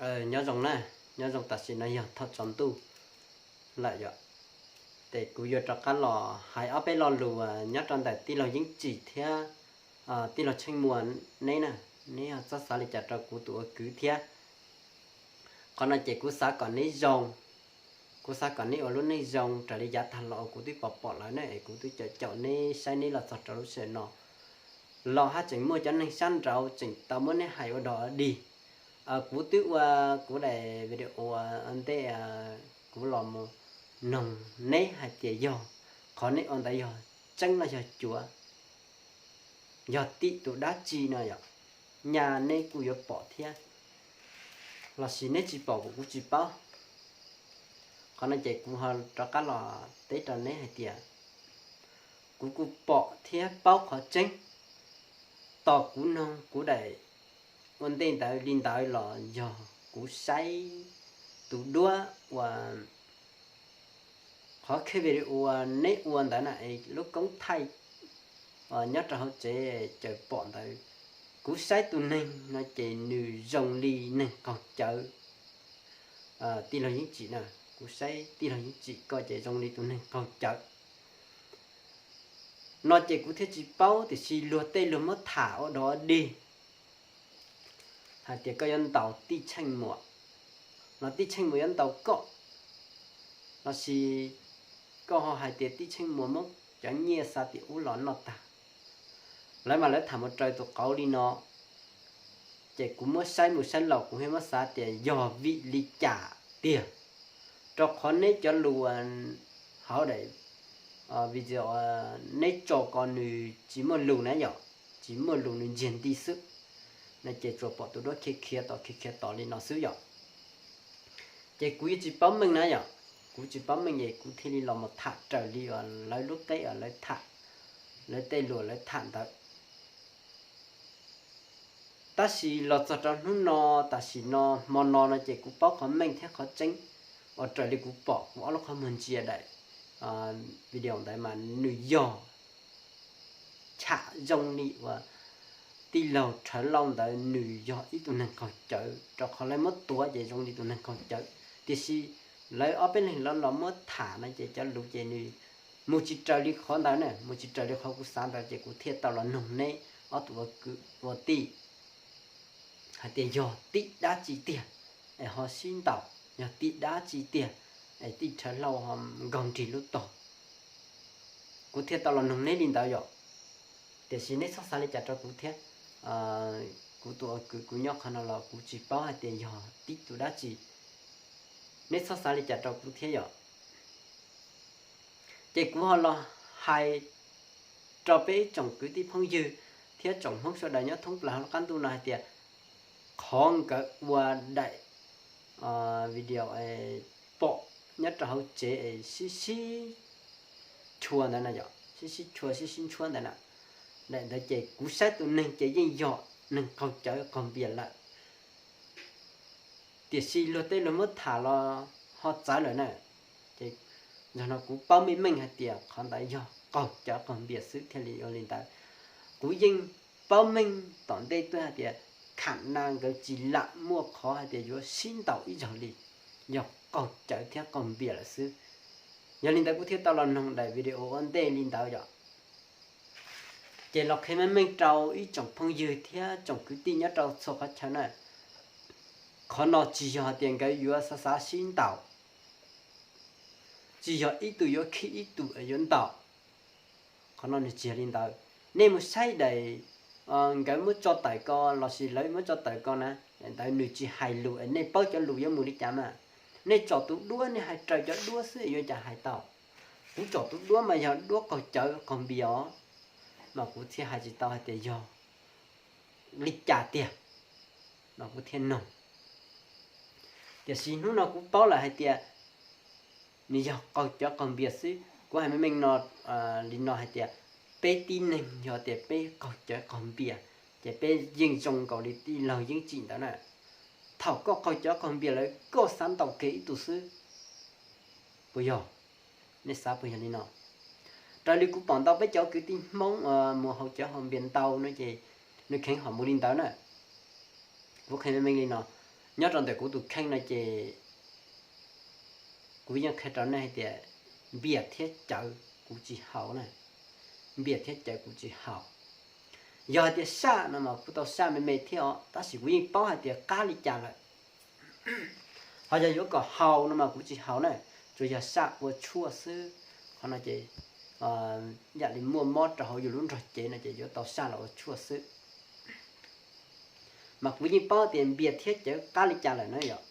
Nyob zoo na, nyob zoo tam sim no yog thaum tsaus ntuj lawm yom. Ces kuv yuav rov qab los hais ob peb lo lus nyob rau ntawm tij laug Yeeb Tsim thiab tij laug Tsheej Muas neb na, neb txhob xav li cas rau kuv tus ua kwv thiab. Qhov no ces kuv xav kom neb zoo, kuv xav kom neb ua lub neej zoo raws li yav tag los uas kuv twb pom pom lawm ne, es kuv twb caum caum neb saib neb los txog rau lub sij hawm no los haj tseem muaj cov neeg sab nraud tseem tau muab neb hais ua dog dig. Kuv twb ua kuv daim video ua ntej, kuv los mus noog neb hais tias yog qhov neb ua ntawd yog tseeb los yog cuav, yog tim tus dab tsi no yom, nyaj neb kuj yuav pom thiab, los sis neb tsis pom kuv kuv tsis paub. Qhov no ces kuv ho rov qab los teb rau neb hais tias kuv kuj pom thiab paub qhov tseeb. Tos kuv noog kuv daim ua ntej ntawd li ntawd los yog kuv saib tus duab ua qhov kheej video uas neb ua ntawd na, es lub koob thaij nyob rau hauv tsev caws pom ntawd, kuv saib tus neeg no ces nws zoo li neeg qaug cawv. Tij laug Yeeb Tsim na, kuv saib tij laug Yeeb Tsim koj ces zoo li tus neeg qaug cawv no ces kuv thiaj tsis paub, tiam sis luag tej luag muab tham ua dog dig hais tias koj yuav ntaus tij Tsheej Muas, los tij Tsheej Muas yuav ntaus koj, los sis koj ho hais tias tij Tsheej Muas muab cov nyiaj xa tim ub los noj tag. Lawv mas lawv tham mus raws tus qauv li no, ces kuv muab saib mus saib los kuv thiaj muab xav tias yog vim li cas tiag, rau qhov neb cov lus hauv daim video neb tso ko nws tsis muaj lus na yom, tsis muaj lus, nws ntsiag nti xwb no ces tsuas pom tus duab khiav khiav tos khiav khiav tos li no xwb yom. Ces kuv yeej tsis paub meej na yom, kuv tsis paub meej ces kuv thiaj li los mus tham raws li uas lawv lub teb uas lawv tham, lawv tej lus lawv tham ntawd. Tab sis los txog rau hnub no, tam sim no hmo no no ces kuv paub qhov meej thiab qhov tseeb uas raws li kuv pom kuv ob lub qhov muag ntsia daim video ntawd mas nws yog cham zoo li uas tij laug Rhawv Lauj ntawd nws yog ib tug neeg qaug cawv, rau qhov lawv muab tuav ces zoo li tus neeg qaug cawv. Tiam sis lawv ob peb leeg los los muab tham no ces cov lus ces nws mus tsis raws li qhov ntawd na, mus tsis raws li qhov kuv xav ntawd ces kuv thiaj tau los noog neb ob tug ua kwv ua tij hais tias yog tim dab tsi tiag es ho sib ntaus, yog tim dab tsi tiag es tij Rhawv Lauj ho nkaug nrig lub tog. Kuv thiaj tau los noog neb li ntawd yom. Tiam sis neb txhob xav li cas rau kuv thiab. Kuv tus ua kwv kuv nyob qhov no los kuv tsis paub hais tias yog tib tus dab tsi, neb txhob xav li cas rau kuv thiab yom. Ces kuv ho los hais rau peb ib tsoom kwv tij phooj ywg thiab tsoom Hmoob sawv daws nyob thoob plaws hauv lub qab ntuj no hais tias qhov nkawd ua daim video pom nyob rau hauv tsev es sib sib chua ntawd na yom, sib sib chua sib sib ntshuab ntawd na, daim ntawd ces kuv saib tus neeg ces yeej yog neeg qaug cawv qaug npias lawm. Tiam sis luag tej luag muab tham los ho txawv lawm na. Ces zaum no kuv paub meej meej hais tias qhov ntawd yog qaug cawv qaug npias xwb thiaj li ua li ntawd. Kuv yeej paub meej tom ntej tuaj hais tias kham na nkawd tsis lam muaj qhov hais tias yuav sib ntaus ib zaug li, yog qaug cawv thiab qaug npias lawm xwb. Yog li ntawd kuv thiaj tau los noog daim video ua ntej li ntawd yom. Ces los qhia meej meej rau ib tsoom phooj ywg thiab tsoom kwv tij nyob rau txhua qhov chaw na, qhov no tsis yog hais tias nkawd yuav xav xav sib ntaus, tsis yog ib tug yuav khib ib tug yuav ntaus. Qhov no nws tsis yog li ntawd. Nej mus saib daim nkawd muab tso tawm ko lossis lawv muab tso tawm ko na, daim ntawd nws tsis hais lus es nej paub cov lus yuav mus li cas mas. Nej tsom tus duab nej hais raws cov duab xwb yuav cas hais tau. Kuv tsom tus duab mas yog duab qaug cawv qaug npias os, mas kuv thiaj hais tsis tau hais tias yog li cas tiag, mas kuv thiaj noog. Tiam sis hnub no kuv paub lawm hais tias nws yog qaug cawv qaug npias xwb. Kuv hais meej meej no li no hais tias peb tib neeg yog tias peb qaug cawv qaug npias, ces peb yeej zoo nkaus li tij laug Yeeb Tsim ntawd na. Thaum koj qaug cawv qaug npias lawm koj xav ntaus kiag ib tug xwb, puas yog? Nej xav puas yog li no? Raws li kuv pom ntau peb cov kwv tij Hmoob mus haus cawv haus npias ntau no ces nws kheev hom mus li ntawd na. Kuv qhia meej meej li no, Nyob rau ntawm kuv tus kheej no ces kuv yeej qhia rau nej hais tias npias thiab cawv kuv tsis haus na, npias thiab cawv kuv tsis haus. Yog hais tias saj no mas kuv tau saj me me thiab os, tab sis kuv yeej paub hais tias qab li cas lawm. Ho yog yuav kom haus no mas kuv tsis haus na, tsuas yog saj ua tshuaj xwb. Qhov no ces yam li muaj mob rau hauv yus lub nrog cev no ces yuav tau saj los ua tshuaj xwb. Mas kuv yeej paub tias npias thiab cawv qab li cas lawm na yom.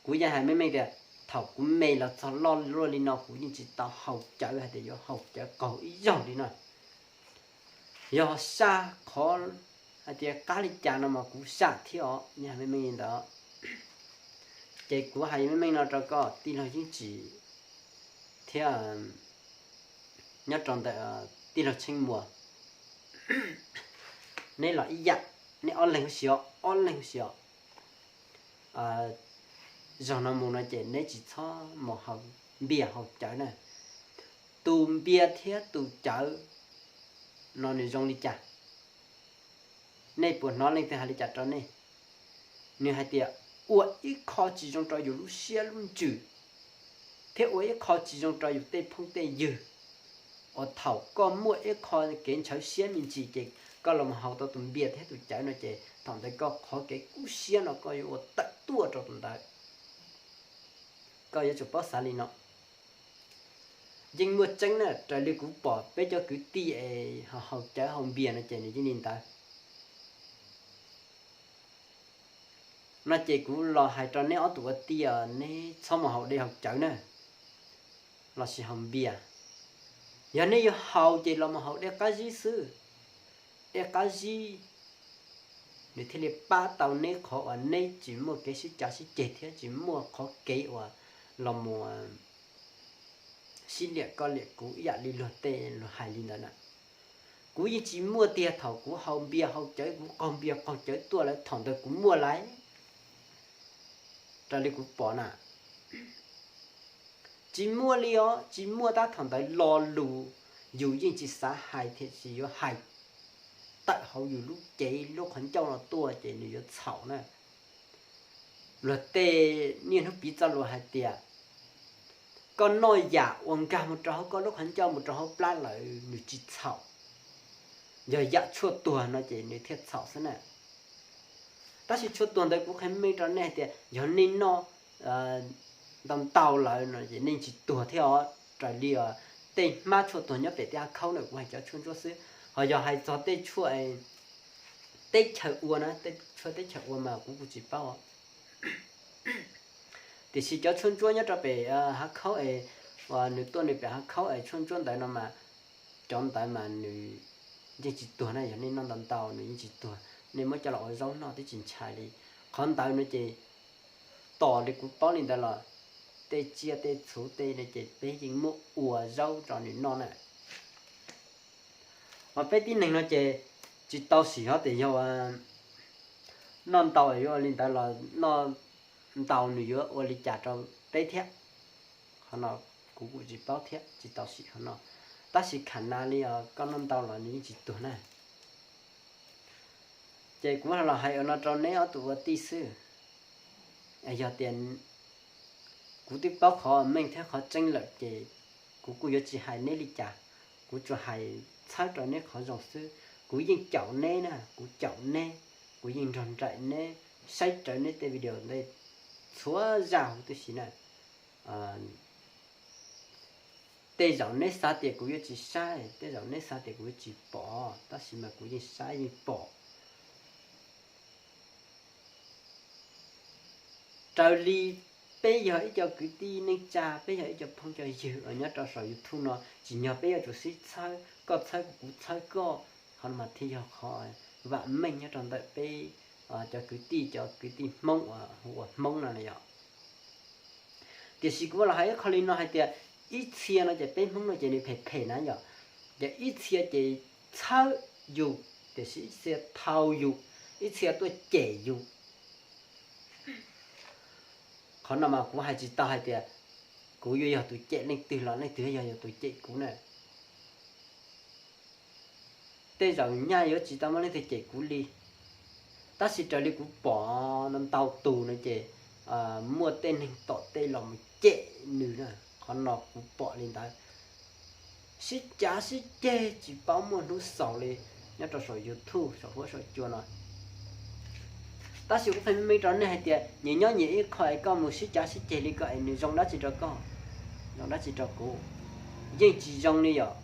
Kuv yeej hais meej meej tias thaum kuv me los txog loj luaj li no kuv yeej tsis tau haus cawv hais tias yuav haus cawv qaug ib zaug li no. Yog saj qhov hais tias qab li cas no mas kuv saj thiab os, yeej hais meej meej li ntawd. Ces kuv hais meej meej no rau koj tij laug Yeej Tsim thiab nyob rau ntawm tij laug Tsheej Muas, neb los ib yam, neb ob leeg huv si os, ob leeg huv si os. Zaum no mus no ces neb tsis txhob mus haus npias haus cawv na. Tus npias thiab tus cawv no nws zoo li cas? Nej puas hnov leej twg hais li cas rau nej? Nws hais tias ua ib qho tsis zoo rau yus lub siab lub ntsws, thiab ua ib qho tsis zoo rau yus tej phooj tej ywg, uas thaum koj muaj ib qho kev ntshaw siab me ntsis ces koj los mus haus tau tus npias thiab tus cawv no ces thaum ntawd koj qhov kev kub siab no koj yuav ua tawm tuaj rau tus ntawd. Koj yuav tsum paub xav li no. Yeej muaj tseeb na, raws li kuv pom peb cov kwv tij es ho haus cawv haus npias no ces nws yeej li ntawd. No ces kuv los hais rau neb ob tug ua tij, neb txhob mus haus dej haus cawv na, los sis haus npias. Yog neb yuav haus ces los mus haus dej qab zib xwb. Dej qab zib nws thiaj li pab tau neb qhov uas neb tsis muaj kev sib cav sib ceg thiab tsis muaj qhov kev uas los mus sib liam koj liam kuv ib yam li luag tej luag hais li ntawd na. Kuv yeej tsis muaj tiag, thaum kuv haus npias haus cawv kuv qaug npias qaug cawv tuaj lawm thaum ntawd kuv muaj lawm. Raws li kuv pom na, tsis muaj li os, tsis muaj. Tab thaum ntawd lo lus yus yeej tsis xav hais tiam sis yuav hais tawm hauv yus lub cev lub qhov ncauj no tuaj ces nws yuav txhaum na. Luag tej niaj hnub piv txoj lus hais tias koj noj yam uas nkag mus rau hauv koj lub qhov ncauj mus rau hauv plab lawm nws tsis txhaum, yog yam tshuaj tuag no ces nws thiaj txhaum xwb na. Tab sis tshuaj tuag ntawd kuv qhia meej rau nej hais tias yog nej noj ntau ntau lawm no ces nej tsis tuag thiab os. Raws li tej hmab tshuaj tuag nyob pem tej hav khaub na, kuv hais cov tshuaj ntsuab xwb, ho yog hais txog tej tshuaj teb chaws ua na, tej tshuaj teb chaws ua mas kuv kuj tsis paub. Tiam sis cov tshuaj ntsuab nyob rau pem hav khaub es, nws tuaj nws pem hav khaub es tshuaj ntsuab ntawd no mas, cov ntawd mas nws yeej tsis tuag na, yog nej noj ntau ntau nws yeej tsis tuag. Nej muab coj los ua zaub noj twb tsis ntshai li. Qhov ntawd no ces, tom li kuv paub li ntawd los, tej tsiaj tej txhu tej no ces peb yeej muab ua zaub rau nws noj na. Mas peb tib neeg no ces tsis tau sim hov tias yog noj ntau yuav ua li ntawd los noj ntau nws yuav ua li cas rau peb thiab. Qhov no kuv kuj tsis paub thiab tsis tau sim qhov no. Tab sis kham nas li os, koj noj ntau los nws yeej tsis tuag na. Ces kuv los hais ua no rau neb ob tug ua tij xwb. Yog tias kuv twb paub qhov meej thiab qhov tseeb lawm ces kuv kuj yuav tsis hais neb li cas. Kuv tsuas hais txhawb rau neb qhov zoo xwb. Kuv yeej caum neb na, kuv caum neb, kuv yeej nrog nraim neb, saib rawv neb tej video ntej txhua zaj huv tib si na. Tej zaum neb xav tias kuv yuav tsis saib, tej zaum neb xav tias kuv yuav tsis pom, tab sis mas kuv yeej saib yeej pom. Raws li peb yog ib co kwv tij neej tsa, peb yog ib co phooj co ywg uas nyob rau saum YouTube no, tsim nyog peb yuav tsum sib txhawb, koj txhawb kuv, kuv txhawb koj, qhov no mas thiaj yog qhov vam meej nyob rau ntawm peb cov kwv tij, cov kwv tij Hmoob uas hu ua Hmoob no na yom. Tiam sis kuv los hais ib qho li no hais tias ib txhia no ces peb Hmoob no ces nws phem phem na yom, ces ib txhia ces txhawb yus, tiam sis ib txhia thau yus, ib txhia tuaj cem yus. Qhov no mas kuv hais tsis tau hais tias kuv yuav yog tus cem leej twg los leej twg yog yog tus cem kuv na. Tej zaum nyaj yuav tsis tau muaj leej twg cem kuv li, Tab sis raws li kuv pom ntau tus no ces muaj tej neeg tom tej los mus cem nws na, qhov no kuv pom li ntawd. Sib cav sib ceg tsis paub muaj hnub xaus li nyob rau saum YouTube saum huab saum cua no. Tab sis kuv qhia me me rau nej hais tias nyias nyob nyias ib qho es koj mus sib cav sib ceg li ko es nws zoo dab tsi rau koj, zoo dab tsi rau kuv? Yeej tsis zoo li yom,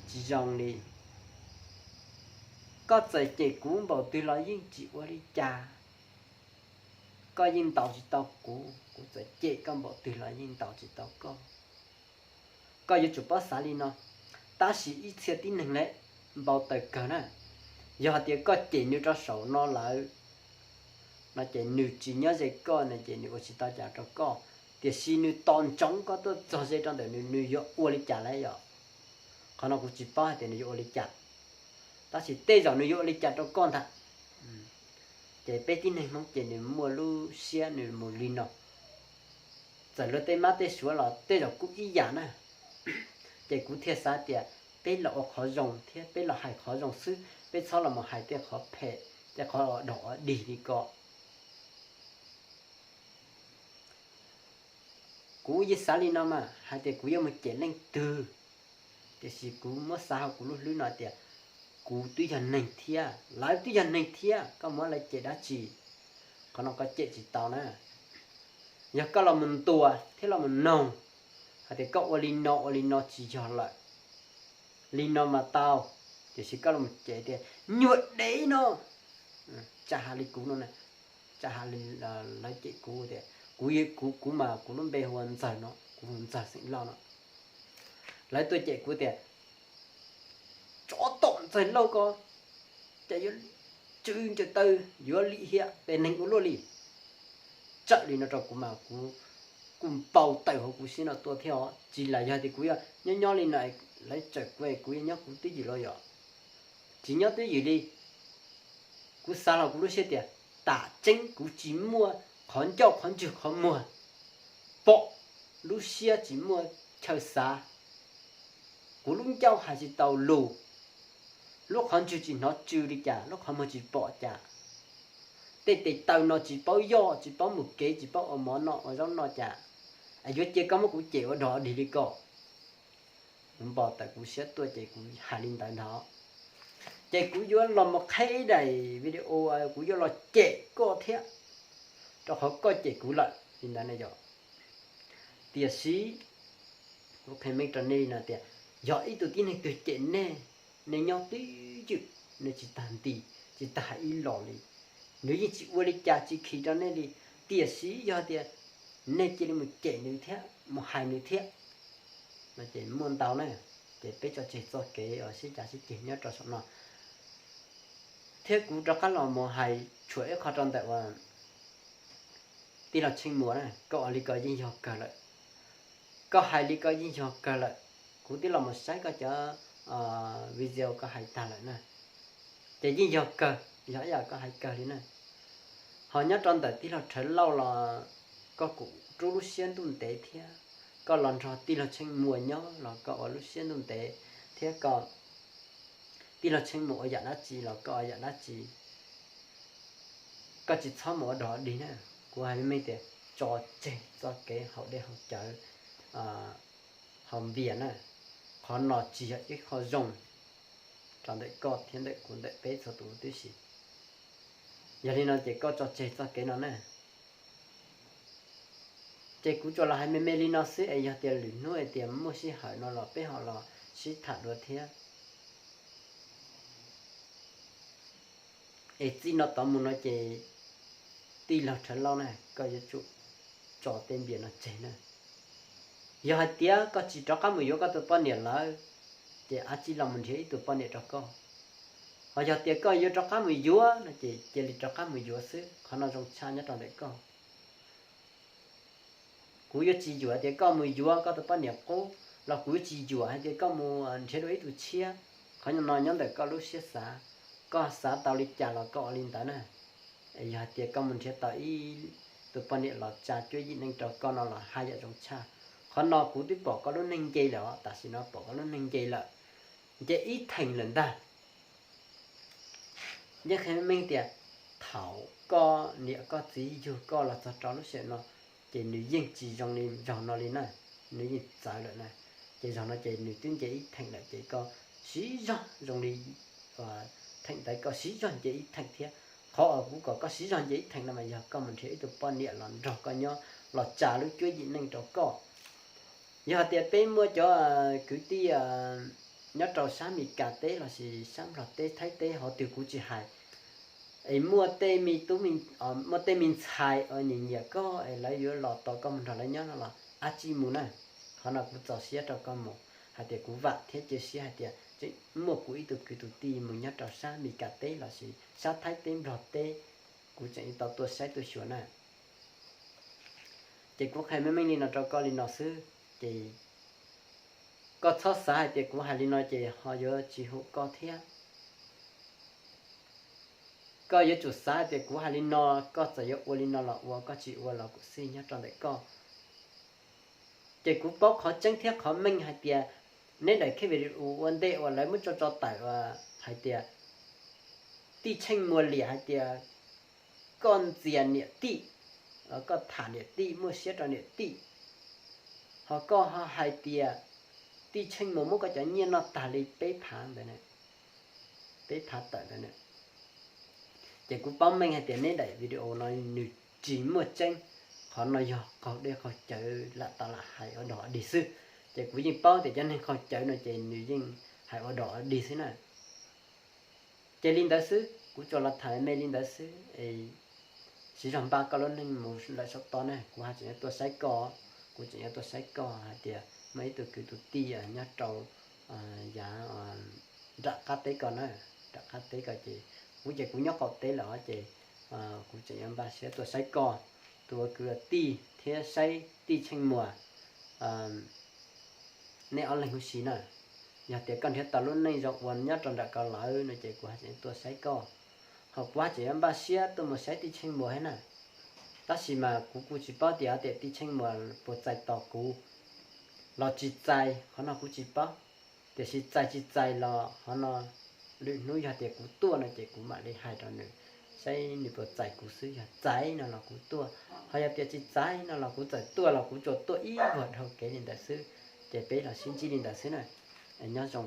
tsis zoo li. Koj txawm cem kuv npaum twg los yeej tsis ua li cas, koj yeej ntaus tsis tau kuv, kuv txawm cem koj npaum twg los yeej ntaus tsis tau koj. Koj yuav tsum paub xav li no. Tab sis ib txhia tib neeg le npau taws kawg na, yog hais tias koj cem nws rau saum no lawm no ces nws tsis nyob ze koj no ces nws ua tsis tau cas rau koj, tiam sis nws tos ntsoov koj tuaj txog ze rau ntawm nws, nws yuav ua li cas lawm yom? Qhov no kuv tsis paub hais tias nws yuav ua li cas, tab sis tej zaum nws yuav ua li cas rau koj ntag. Ces peb tib neeg Hmoob ces nws muaj lub siab nws mus li no. Txawm luag tej mab tej suav los tej zaum kuj ib yam na. Ces kuv thiaj xav tias peb los ua qhov zoo thiab peb los hais qhov zoo xwb, peb txhob los mus hais tej qhov phem, tej qhov dog dig li ko. Kuv yeej xav li no mas hais tias kuv yuav mus cem leej twg, tiam sis kuv muab xav hauv kuv lub hlwb no tias kuv twb yog neeg thiab, lawv twb yog neeg thiab, koj muab lawv cem dab tsi? Qhov no koj cem tsis tau na. Yog koj los mus ntuas thiab los mus noog hais tias koj ua li no ua li no tsis yog lawm, li no mas tau, tiam sis koj los mus cem tias nyuag dev no, tsam has li kuv no, tsam has li lawv cem kuv tias kuv, kuv, kuv mas kuv lub npe hu ua Ntxawg no, kuv hu Ntxawg xeem Lauj no. Lawv tuaj cem kuv tias tsov tom Ntxawg Lauj ko, cas yuav tsw ncaws taw yuav lim hiam pes neeg ua luaj li. Tsawm li no rau kuv mas kuv kuj npau taws hauv kuv siab no tuaj thiab os. Tsis lam yog tias kuv yog nyob nyob li no lawv tsawm kuv es kuv yuav nyob kuv twj ywm los yom? Tsis nyob twj ywm li. Kuv xav los kuv lub siab tias tam tseeb kuv tsis muaj qhov ncauj qhov ntswg qhov muag pom, lub siab tsis muaj chaw xav. Kuv lub ncauj hais tsis tau lus, lub qhov ntswg tsis hnov tsw li cas, lub qhov muag tsis pom cas. Tej tes taw no tsis paub yoj, tsis paub mus kev, tsis paub ua mov noj ua zaub noj cas, es yuav cia koj muab kuv cem ua dog dig li ko. Kuv npau taws kuv siab tuaj ces kuv hais li ntawd ntag. Ces kuv yuav los mus qheb ib daim video, kuv yuav los cem koj thiab, rau qhov koj cem kuv lawm li ntawd na yom. Tiam sis kuv qhia meej rau nej li no tias, yog ib tug tib neeg twg cem nej, nej nyob twj ywm, nej tsis tag nti, tsis tag hais ib los li, nws yeej tsis ua li cas tsis khi rau nej li. Tiam sis yog tias nej cia li mus cem nws thiab mus hais nws thiab no ces muaj ntau na. Ces peb tso tseg txoj kev uas sib cav sib ceg nyob rau saum no, thiab kuv rov qab los mus hais tshuam ib qho rau ntawm uas tij laug Tsheej Muas na, koj ua li ko yeej yog kawg lawm, koj hais li ko yeej yog kawg lawm. Kuv twb los mus saib koj cov video koj hais tag lawm na, ces yeej yog kawg, yog ib yam koj hais kawg li na. Ho nyob rau ntawm tij laug Rhawv Lauj los koj kuj rub lub siab ntuj ntev thiab, koj los nrog tij laug Tsheej Muas nyob los koj ua lub siab ntuj ntev thiab, koj, tij laug Tsheej Muas ua yam dab tsi los koj ua yam dab tsi. Koj tsis txhob mus ua dog dig na. Kuv hais meej tias tso tseg txoj kev haus dej haus cawv, haus npias na. Qhov no tsis yog ib qho zoo rau ntawm koj thiab ntawm kuv ntawm peb txhua tus tib si. Yog li no ces koj tso tseg txoj kev no na. Ces kuv tsuas los hais me me li no xwb es yog tias lwm hnub hais tias muaj sij hawm no los peb ho los sib tham dua thiab. Es txij no tod mus no ces tij laug Rhawv Lauj na, koj yuav tsum tso tej npias no tseg na. Yog hais tias koj tsis rov qab mus yuav koj tus poj niam lawm, ces av tsij los mus nrhiav ib tug poj niam rau koj. Ho yog tias koj yuav rov qab mus yuav no ces cia li rov qab mus yuav xwb, qhov no zoo tshaj nyob rau ntawm koj. Kuv yuav tsis yuam tias koj mus yuav koj tus poj niam qub, los kuv yuav tsis yuam hais tias koj mus nrhiav dua ib tug tshiab. Qhov no nyob ntawm koj lub siab xav, koj xav tau li cas los koj ua li ntawd na. Yog hais tias koj mus nrhiav tau ib tus poj niam los tsa cuab yim neej rau koj no los haj yam zoo tshaj. Qhov no kuv twb pom koj lub neej nce lawm os, tam sim no pom koj lub neej nce lawm, nce ib theem lawm ntag. Yeej qhia meej tias, thaum koj niam koj txiv yug koj los txog rau lub sij hawm no, ces nws yeej tsis zoo li zaum no li na, nws yeej txawv lawm na. Ces zaum no ces nws twb nce ib theem lawm ces koj siv zog zoo li theem ntawd koj siv zog nce ib theem thiab. Qhov uas kuv kom koj siv zog nce ib theem no mas yog koj mus nrhiav ib tug poj niam los nrog koj nyob los tsa lub cuab yim neej rau koj. Yog hais tias peb muaj cov kwv tij nyob rau sab Meskas teb lossis sab Nplog teb, Thaib teb, hauv twg kuv tsis hais, es muaj tej me tub, muaj tej me ntxhais uas nyiam nyiam koj es lawv yuav los tos koj mus nrog lawv nyob no los ab tsij mus na. Qhov no kuv txaus siab rau koj mus, hais tias kuv vam thiab cia siab hais tias tseem muaj kuv ib tug kwv tus tij mus nyob rau sab Meskas teb lossis sab Thaib teb, Nplog teb, kuv tseem yuav tau tuaj saib tuaj xyuas na. Ces kuv qhia meej meej li no rau koj li no xwb, ces koj txhob xav hais tias kuv hais li no ces ho yuav tsis hum koj thiab. Koj yuav tsum xav hais tias kuv hais li no, koj txawm yuav ua li no los ua, koj tsis ua los kuv xij nyob rau ntawm koj. Ces kuv paub qhov tseeb thiab qhov meej hais tias neb daim video ua ntej uas lawv muab tso tso tawm hais tias tij Tsheej Muas liam hais tias koj ntxias niam tij, koj tham niam tij, muaj siab rau niam tij, ho koj ho hais tias tij Tsheej Muas muab koj cov nyiaj noj tag li peb phav ntawd, peb phav tawm ntawd. Ces kuv paub meej hais tias neb daim video no nws tsis muaj tseeb, qhov no yog qaug dej qaug cawv lam tas lam hais ua dog ua dig xwb. Ces kuv yeej paub tias cov neeg qaug cawv no ces nws yeej hais ua dog ua dig xwb na. Ces li ntawd xwb, kuv tsuas los tham me li ntawd xwb. Siv zog npaj koj lub neej mus lawm saum toj na, kuv haj tseem yuav tuaj saib koj, kuv tseem yuav tuaj saib koj hais tias muaj ib tug kwv tus tij nyob rau yav nram qab teb ko na, nram qab teb ko ces kuv ces kuv nyob qaum teb lawm os ces kuv tseem yuav npaj siab tuaj saib koj, tus ua kwv ua tij thiab saib tij Tsheej Muas, neb ob leeg huv si na. Yog tias koj nrhiav tau lub neej zoo ua nyob rau nram ko lawm no ces kuv haj tseem tuaj saib koj, ho kuv haj tseem yuav npaj siab tuaj mus saib tij Tsheej Muas thiab na. Tab sis mas kuv kuj tsis paub tias tias tij Tsheej Muas puas txais tos kuv los tsis txais, qhov no kuv tsis paub. Tiam sis txais tsis txais los qhov no lwm hnub yog tias kuv tuaj no ces kuv mam li hais rau nws, saib nws puas txais kuv xwb. Yog txais no los kuv tuaj, ho yog tias tsis txais no los kuv txawm tuaj los kuv tsuas tuaj ib vuag dhau kev li ntawd xwb. Ces peb los sib ntsib li ntawd xwb na. Nyob zoo.